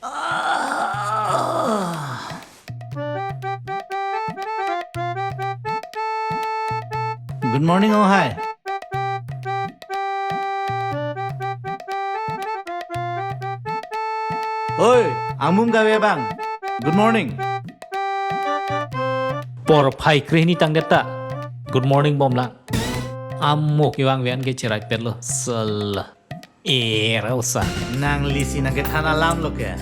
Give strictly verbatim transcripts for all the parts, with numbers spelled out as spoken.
Good morning, oh hai. Oi, angmum kave abang. Good morning. Porphai krehini tangdet ta good morning bomlang. Amo kevang ven ke cherai petlo. Sel. Era usa. Nangli si nangkethan alam lo ke.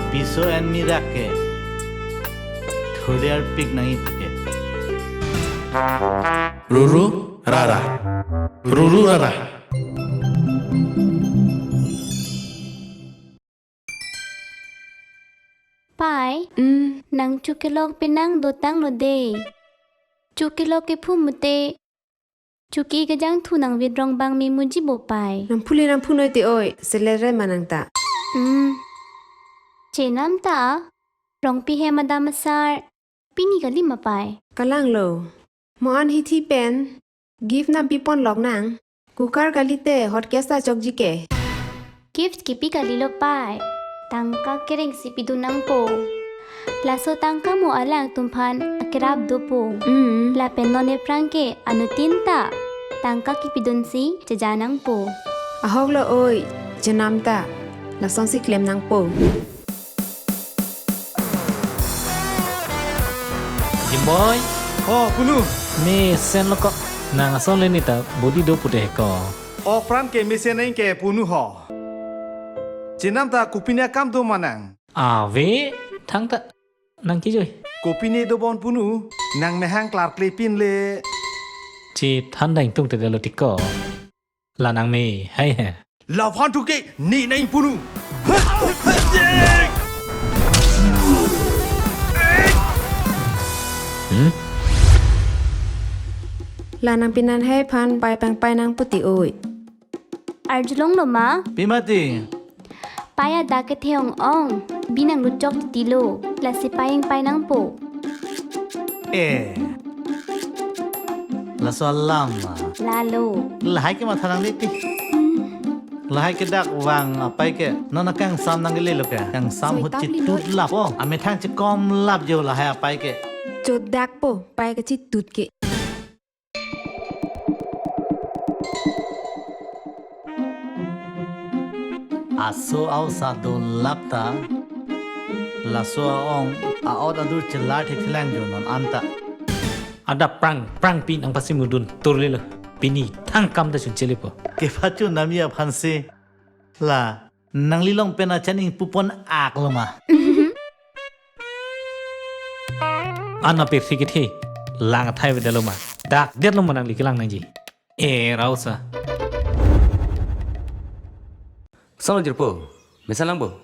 Piso en mirak ke. Thode arpik nang ipke. Ruru rara. Ruru rara. Pai, mm, nang chokelok penang dotang lo de. Chokelok kephu mute. Choke kejang thu nang vit rong bang me muji bo pai. Nang phule nang phunoi te oi, selet re manang ta. Hmm. Chenam ta, rong pi hem adam asar. Pini kali ma pai. Kalang lo. Mo an hithi pen. Gift na pipon lok nang. Cooker kali te hot gas ta chokji ke. Gift kipi kali lo pai. Tangka kereng si pidun nangpo. Laso tangka mo alangtum aphan akerap dopo. Mm. Lapen non ephrang ke anuttin ta tangka kipidun si cheja nangpo. Ahok lo oi, chenam ta. Lason si klem nangpo. Jimboy. Oh, punu. Mesen lo ko. Nang ason le neta body do pute ko. Apran ke mesen nang ke punu ho. Chenam ta kopine akam do manang. Ave, thangta nang kejoi. Kopine dobom punu, nang mehang klar klepin le. Chethan dang tung te lo tiko. La nang me, hai he. Laphan thu ke, ni nang punu. Hmm? La nang pinan hai phan pai pang pai nang puti oi. Arjulong lo ma? Pima ti. Pai adak kethe ong ong, bi nang luchok titi lo, lasi pai ingpai nangpo. Eh. Laso alam ma. Lalo. Lahai ke matha nang niti. Hmm. Lahai ke dak vang apai ke. Non akangsam nang kele lo ke. Kangsam hut chitut lap. Oh, amethang chikom lap jo lahai apai ke. Chodak po, pai ke chitut ke. Aso ausa do lap ta, laso aong a-ot adur chelar thekthelang jo non anta. Adap prang, prang pi nang pasimudun turlelo. Pini thang kam ta chun chelepo. Kepachun nami aphansi la nangli long pen achan ingpupon ak lo ma? Ana pe phikit he lang athai vedalo ma? Dak det lo ma nangli kelang nangji? E rausa. Solo jirpo, mesan lang bo?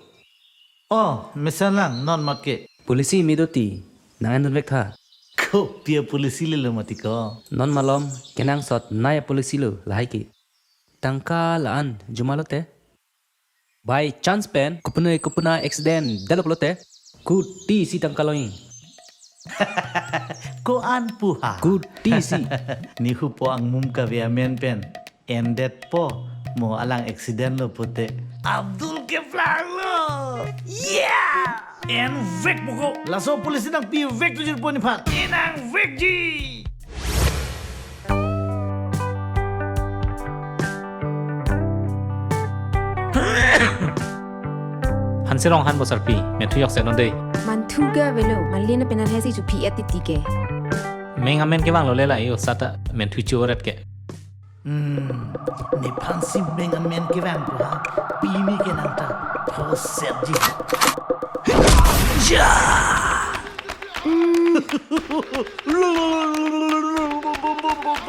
Oh, mesan lang non mat ke. Policy me do ti, nang an dun vek tha. Kopi a policy lelo mati ko? Non malom, kenangsot nai a policy lo lahai ke. Tangka la-an jumalo te. By chance pen, kopune kopuna accident, dalo pulote, kuti isi tangka loi. Ko-an pu ha? Kuti isi. Nihu po angmum kave amen pen. Endet po, mo alang accident lo pute. Abdul keplang lo. Yeah! En vek buko. Laso policy nangpi vek tu jirpo nephan. Enang vekji. Hanserong han bosar pi, menthu yok senon dei. Manthu ga velo, malina penan hesi chu pi et titi ke. Meng amen kevang lo lela iyo sata menthu chu oret ke. Hmm, nephan si meng amen kevang ko ha, pini ke nang ta, phoset ji. Ja!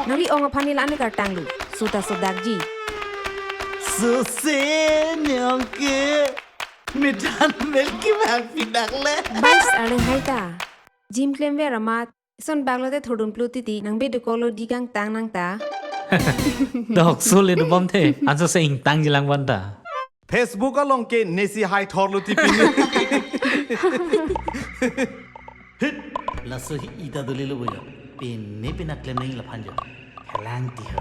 Nari ong aphan ni la-an kartang lu. Suta sodakji. Suse ne ong ke. Medan mel ki bang pidak le. Bais arleng hai ta. Jim klem ver amat. Son bak lote thurdun plu titi nang be dukolo di kangtang nang ta. Dok sul le dubom the. Anso se ingtang jilang ban ta. Facebook along ke nesi hai thor lo tipi ni. Hit. Laso hi ita duli lo boyo. Pin ne pina klem nang laphan jo. Helang ti ho.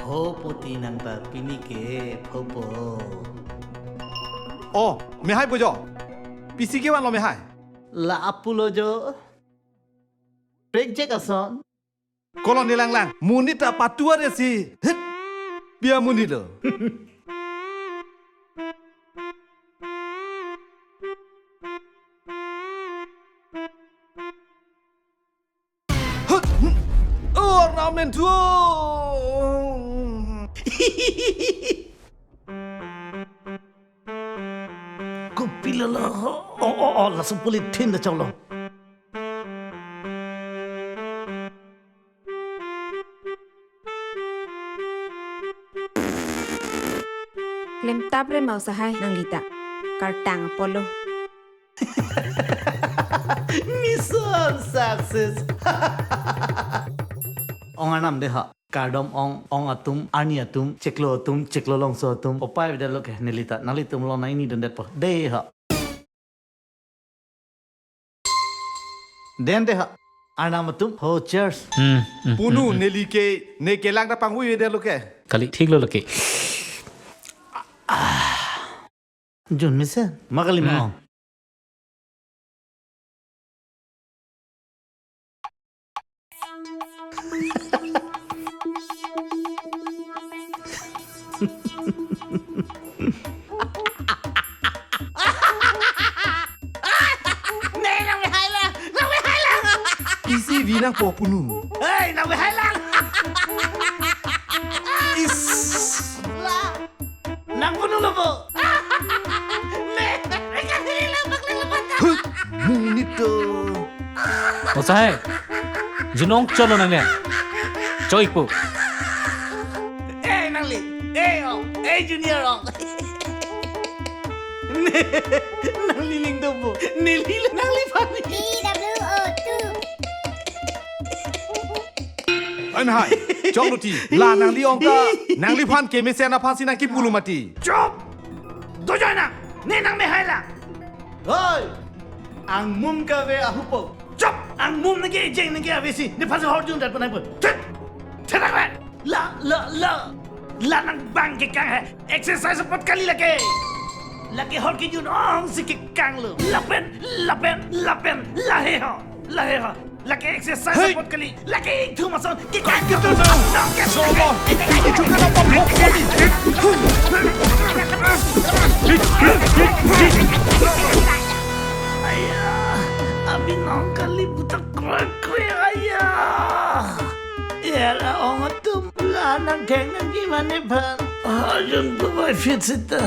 Pho poti Nang ta pini ke phopo. Oh, mehai po jo. Pisi kevan lo mehai. La apulo jo. Break jack ason. Kolon ni langlang. Monit ta patuar ya si. Hit. Pia monit lo. Hut! Oh, ramen tuo! Kopi lala. Oh, oh, oh, langsung polythene dah colong. Klemtap re mau sahai nangli ta. Kartang apotlo. Mission success. Ong anam de ha. Kardom ong, ong atum, arni atum, chiklo atum, chiklo longso atum. Opai beda lo ke nelita. Nanglitum lo na ini dundet po. De ha. Den de ha. Arnam atum. Ho, cheers. Hmm, hmm, Punu, hmm, hmm. Neli ke, ne kelang ta pangvui beda lo ke. Kali, thik lo lo ke. Jun mesen. Makali Hmm. ma ong. Ne, nang mehai lang, nang mehai lang. Isi vi nangpo Punu. Hei, nang mehai lang. Is. La. Nang Punu lo po. Ne, mereka ini lapak lang lapak. Hut, monit to. Mau sahai. Jinong cholo nang ne. Choi po. Eh, nangli. Eh, ong. Eh, junior ong. Ne, nangli ling do po. Neli le nangliphan. T W O two. An hai, choklo ti, la nangli ong ta, nangliphan kemesen aphan si nangkipulo mati. Chop! Dojoi nang, ne nang mehai lang. Hoi! Angmum kave ahupo. Chop! Angmum nangkejeng nangkejeng ave si, nephan si hor jun dat panai pun. Chut! Chetak vet! La, la, la! La nang bang kekang hai. Exercise apot kali lake. Lake hor kejun ong si kekang lo. Lapen, lapen, lapen. Lahe ho. Lahe ho. Lake exercise Hey! apot kali. Lake ithum ason. Kekang. Kekang. Nang ke Sobo. Itu kenapa pokok ini? Ayah, abi nong kali buta krekre ayah. Era ong atum la nang theng nang gimana pan? Ajun bubai fit sita.